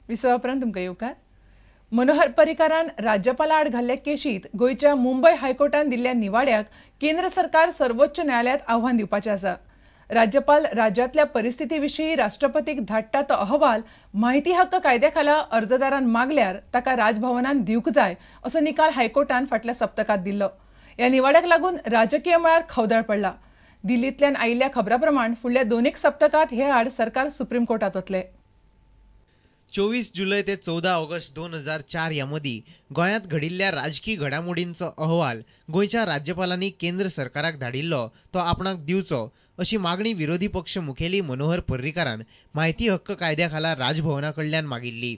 विसवा उपरांत तुमकां येवकार. मनोहर पर्रीकारान राज्यपाला आड घाल्ल्या केशीत गोंयच्या मुंबय हायकोर्टान दिल्ल्या निवाड्याक केंद्र सरकार सर्वोच्च न्यायालयांत आव्हान दिवपाचें आसा. राज्यपाल राज्यांतल्या परिस्थिती विशीं राष्ट्रपतीक धाडटा तो अहवाल माहिती हक्क कायद्या खाला अर्जदारान मागल्यार ताका राजभवनान दिवंक जाय असो निकाल हायकोर्टान फाटल्या सप्तकांत दिल्लो. ह्या निवाड्याक लागून राजकीय मळार खवदळ पडला. दिल्लींतल्यान आयिल्ल्या खबरां प्रमाण फुडल्या 2 सप्तकांत हे आड सरकार सुप्रीम कोर्टांत वतले. 24 जुलय ते 14 ऑगस्ट 2004 ह्या मदीं गोंयांत घडिल्ल्या राजकी घडामोडींचो अहवाल गोंयच्या राज्यपालांनी केंद्र सरकाराक धाडिल्लो तो आपणाक दिवचो अशी मागणी विरोधी पक्ष मुखेली मनोहर पर्रीकारान माहिती हक्क कायद्या खाला राजभवना कडल्यान मागिल्ली.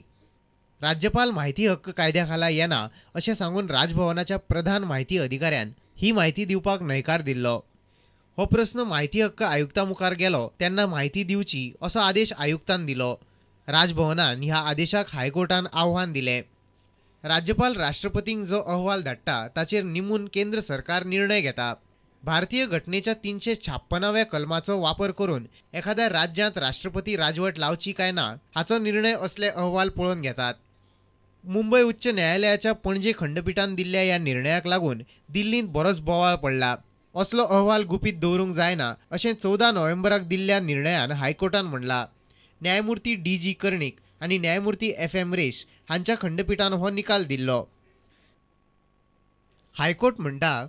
राज्यपाल माहिती हक्क कायद्या खाला येना अशें सांगून राजभवनाच्या प्रधान माहिती अधिकाऱ्यान ही माहिती दिवपाक न्हयकार दिल्लो. हो प्रस्न माहिती हक्क आयुक्ता मुखार गेलो तेन्ना माहिती दिवची असो आदेश आयुक्तान दिलो. राजभवनान ह्या आदेशाक हायकोर्टान आव्हान दिलें. राज्यपाल राष्ट्रपतींक जो अहवाल धाडटा ताचेर निमून केंद्र सरकार निर्णय घेता. भारतीय घटनेच्या 356व्या कलमाचो वापर करून एखाद्या राज्यांत राष्ट्रपती राजवट लावची काय ना हाचो निर्णय असले अहवाल पळोवन घेतात. मुंबय उच्च न्यायालयाच्या पणजे खंडपीठान दिल्ल्या ह्या निर्णयाक लागून दिल्लींत बरोच बोवाळ पडला. असलो अहवाल गुपीत दवरूंक जायना अशें 14 नोव्हेंबराक दिल्ल्या निर्णयान हायकोर्टान म्हणलां. न्यायमूर्ती डी.जी. कर्णिक आनी न्यायमूर्ती एफ.एम. रेश हांच्या खंडपीठान हो निकाल दिल्लो. हायकोर्ट म्हणटा,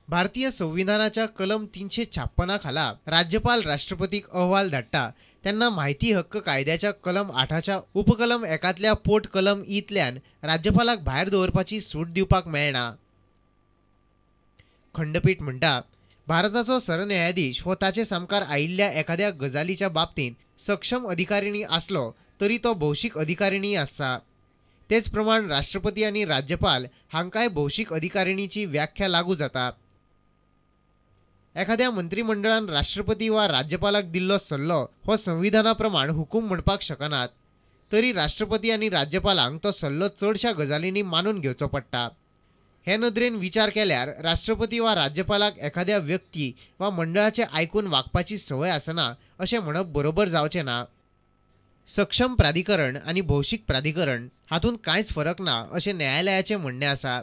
भारतीय संविधानाच्या कलम 356 खाला राज्यपाल राष्ट्रपतीक अहवाल धाडटा तेन्ना माहिती हक्क कायद्याच्या कलम 8च्या उपकलम 1तल्या पोट कलम ईतल्यान राज्यपालाक भायर दवरपाची सूट दिवपाक मेळना. खंडपीठ म्हणटा, भारताचो सरन्यायाधीश हो ताचे सामकार आयिल्ल्या एखाद्या गजालीच्या बाबतींत सक्षम अधिकारिणी आसलो तरी तो भौशीक अधिकारिणी आसता. तेच प्रमाण राष्ट्रपती आनी राज्यपाल हांकांय भौशीक अधिकारिणीची व्याख्या लागू जाता. एखाद्या मंत्रिमंडळान राष्ट्रपती वा राज्यपालाक दिल्लो सल्लो हो संविधाना प्रमाण हुकूम म्हणपाक शकनात, तरी राष्ट्रपती आनी राज्यपालांक तो सल्लो चडशा गजालींनी मानून घेवचो पडटा. हे नदरेन विचार केल्यार राष्ट्रपती वा राज्यपालाक एखाद्या व्यक्ती वा मंडळाचे आयकून वागपाची संवय आसना अशें म्हणप बरोबर जावचें ना. सक्षम प्राधिकरण आनी भौशीक प्राधिकरण हातूंत कांयच फरक ना अशें न्यायालयाचें म्हणणें आसा.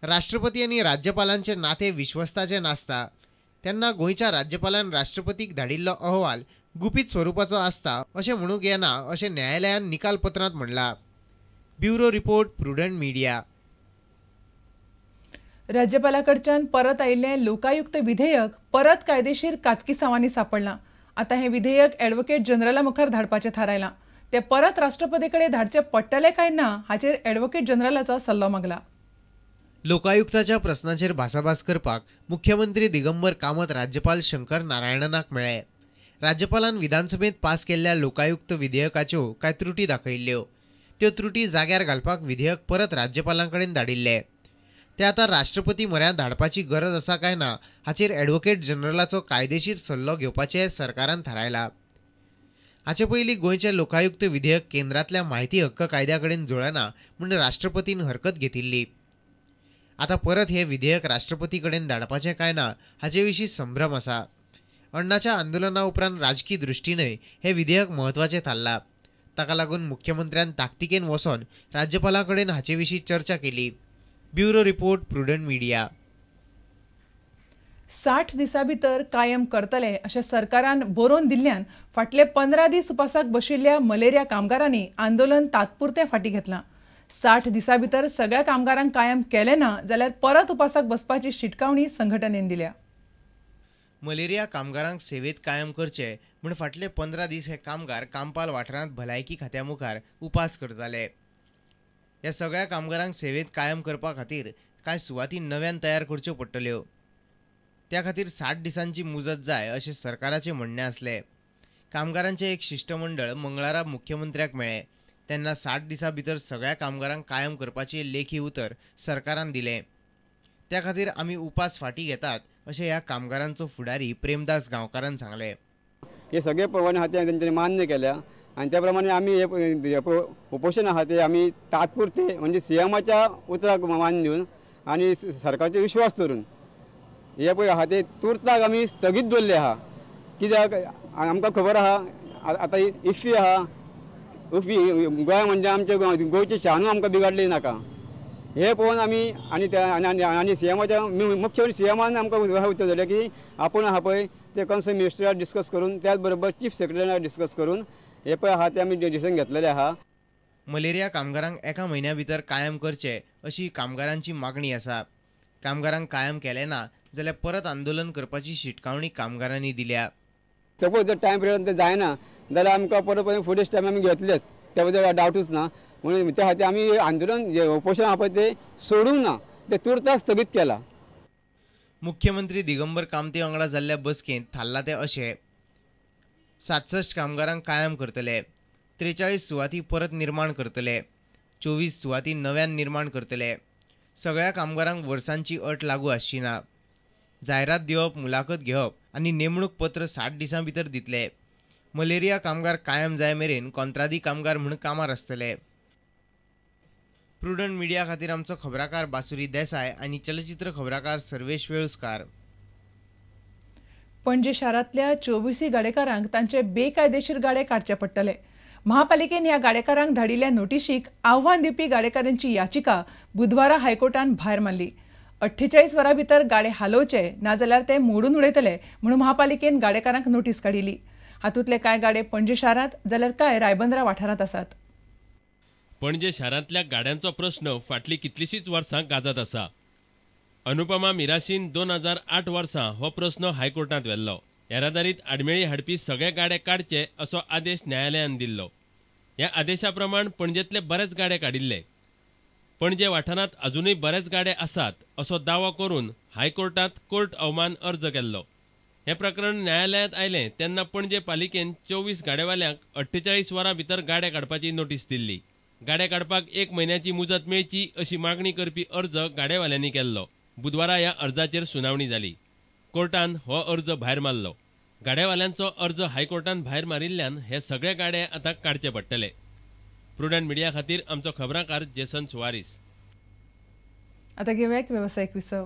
राष्ट्रपती आनी राज्यपालांचें नातें विश्वस्ताचें नासता तेन्ना गोंयच्या राज्यपालान राष्ट्रपतीक धाडिल्लो अहवाल गुपीत स्वरुपाचो आसता अशें म्हणूंक येना अशें न्यायालयान निकालपत्रांत म्हणलां. Bureau report, Prudent Media. राज्यपालाकडच्यान परत आयिल्लें लोकायुक्त विधेयक परत कायदेशीर काचकिसांवांनी सापडलां. आतां हें विधेयक ॲडव्होकेट जनरला मुखार धाडपाचें थारायलां. तें परत राष्ट्रपती कडेन धाडचें पडटलें काय ना हाचेर ॲडव्होकेट जनरलाचो सल्लो मागला. लोकायुक्ताच्या प्रस्नाचेर भासाभास करपाक मुख्यमंत्री दिगंबर कामत राज्यपाल शंकर नारायणनाक मेळ्ळे. राज्यपालान विधानसभेंत पास केल्ल्या लोकायुक्त विधेयकाच्यो कांय त्रुटी दाखयिल्ल्यो. त्यो त्रुटी जाग्यार घालपाक विधेयक परत राज्यपालां कडेन धाडिल्लें. ते आतां राष्ट्रपती म्हऱ्यांत धाडपाची गरज आसा काय ना हाचेर ॲडव्होकेट जनरलाचो कायदेशीर सल्लो घेवपाचें सरकारान थारायला. हाचे पयलीं गोंयचें लोकायुक्त विधेयक केंद्रांतल्या माहिती हक्क कायद्या कडेन जुळना म्हूण राष्ट्रपतीन हरकत घेतिल्ली. आतां परत हें विधेयक राष्ट्रपती कडेन धाडपाचें काय ना हाचे विशीं संभ्रम आसा. अण्णाच्या आंदोलना उपरांत राजकी दृश्टीनय हें विधेयक म्हत्वाचें थारलां. ताका लागून मुख्यमंत्र्यान ताकतिकेन वचोन राज्यपाला कडेन हाचे विशीं चर्चा केली. Bureau report, Prudent Media. 60 दिसां भितर कायम करतले अशें सरकारान बरोवन दिल्ल्यान फाटले 15 दीस उपासाक बशिल्ल्या मलेरिया कामगारांनी आंदोलन तात्पुरतें फाटीं घेतलां. 60 दिसां भितर सगळ्या कामगारांक कायम केलें ना जाल्यार परत उपासाक बसपाची शिटकावणी संघटनेन दिल्या. मलेरिया कामगारांक सेवेत कायम करचे म्हूण फाटले 15 दीस हे कामगार कांपाल वाठारांत भलायकी खात्या मुखार उपास करताले. ह्या सगळ्या कामगारांक सेवेत कायम करपा खातीर कांय सुवाती नव्यान तयार करच्यो पडटल्यो. त्या खातीर 60 दिसांची मुजत जाय अशें सरकाराचें म्हणणें आसलें. कामगारांचें एक शिश्टमंडळ मंगळारा मुख्यमंत्र्याक मेळ्ळें तेन्ना 60 दिसां भितर सगळ्या कामगारांक कायम करपाचें लेखी उतर सरकारान दिलें. त्या खातीर आमी उपास फाटीं घेतात अशें ह्या कामगारांचो फुडारी प्रेमदास गांवकारान सांगलें. हे सगळे प्रमाणे आहा ते तेंच्यांनी मान्य केल्या आनी त्या प्रमाणे आमी हे उपोशण आहा ते आमी तात्पुरते म्हणजे सीएमाच्या उतराक मान दिवन आनी सरकारचो विश्वास दवरून हे पळय आहा ते तुर्ताक आमी स्थगीत दवरले आहा. कित्याक आमकां खबर आहा आतां इफ्फी आहा, गोंय म्हणजे आमचे गोंयचे शानू आमकां बिगाडली नाका हे पळोवन आमी आनी आनी सीएमाच्या मुख्य सीएमान आमकां उतर दिलें की आपूण आहा पळय ते कन्सर्न मिनिस्टराक डिस्कस करून त्याच बरोबर चीफ सेक्रेटरीक डिस्कस करून हे पळय आहा ते आमी डिसिजन घेतलेले आहा. मलेरिया कामगारांक एका म्हयन्या भितर कायम करचे अशी कामगारांची मागणी आसा. कामगारांक कायम केले ना जाल्यार परत आंदोलन करपाची शिटकावणी कामगारांनी दिल्या. सपोज जर टायम पिरियड ते जायना जाल्यार आमकां परत परत फुडें स्टेप आमी घेतलेच, त्या बद्दल डावटूच ना. म्हणून त्या खातीर आमी आंदोलन जे उपोशण आहा पळय ते सोडूंक ना, ते तुर्तास स्थगीत केला. मुख्यमंत्री दिगंबर कामती वांगडा जाल्ल्या बसकेंत थारला ते अशें: 67 कामगारांक कायम करतले, 43 सुवाती परत निर्माण करतले, 24 सुवाती नव्यान निर्माण करतले. सगळ्या कामगारांक वर्सांची अट लागू आसची ना. जायरात दिवप, मुलाखत घेवप आनी नेमणूक पत्र 60 दिसां भितर दितले. मलेरिया कामगार कायम जाय मेरेन कॉंत्रादी कामगार म्हूण कामार आसतले. प्रुडंट मिडिया खातीर आमचो खबराकार बासुरी देसाय आनी चलचित्र खबराकार सर्वेश वेळुस्कार. पणजे शारांतल्या 24 गाडेकारांक तांचे बेकायदेशीर गाडे काडचे पडटले. महापालिकेन ह्या गाडेकारांक धाडिल्ल्या नोटिशीक आव्हान दिवपी गाडेकारांची याचिका बुधवारा हायकोर्टान भायर मारली. 48 वरां भितर गाडे हालोवचे नाजाल्यार ते मोडून उडयतले म्हणून महापालिकेन गाडेकारांक नोटीस काडिल्ली. हातूंतले कांय गाडे पणजे शारांत जाल्यार कांय रायबंदरा वाठारांत आसात. पणजे शारांतल्या गाड्यांचो प्रश्न फाटलीं कितलींशींच वर्सां गाजत आसा. अनुपमा मिराशीन 2008 वर्सा हो प्रस्न हायकोर्टांत व्हेल्लो. येरादारीत आडमेळी हाडपी सगळे गाडे काडचे असो आदेश न्यायालयान दिल्लो. ह्या आदेशा प्रमाण पणजेंतले बरेच गाडे काडिल्ले. पणजे वाठारांत अजुनूय बरेच गाडे आसात असो दावो करून हायकोर्टांत कोर्ट अवमान अर्ज केल्लो. हें प्रकरण न्यायालयांत आयलें तेन्ना पणजे पालिकेन 24 गाडेवाल्यांक 48 वरां भितर गाडे काडपाची नोटीस दिल्ली. गाडे काडपाक 1 म्हयन्याची मुजत मेळची अशी मागणी करपी अर्ज गाडेवाल्यांनी केल्लो. बुधवारा ह्या अर्जाचेर सुनावणी जाली. कोर्टान हो अर्ज भायर मारलो. गाडेवाल्यांचो अर्ज हायकोर्टान भायर मारिल्ल्यान हे सगळे गाडे आतां काडचे पडटले. प्रुडंट मिडिया खातीर आमचो खबराकार जेसन सुवारीस. आतां घेवया एक वेवसायीक विसव.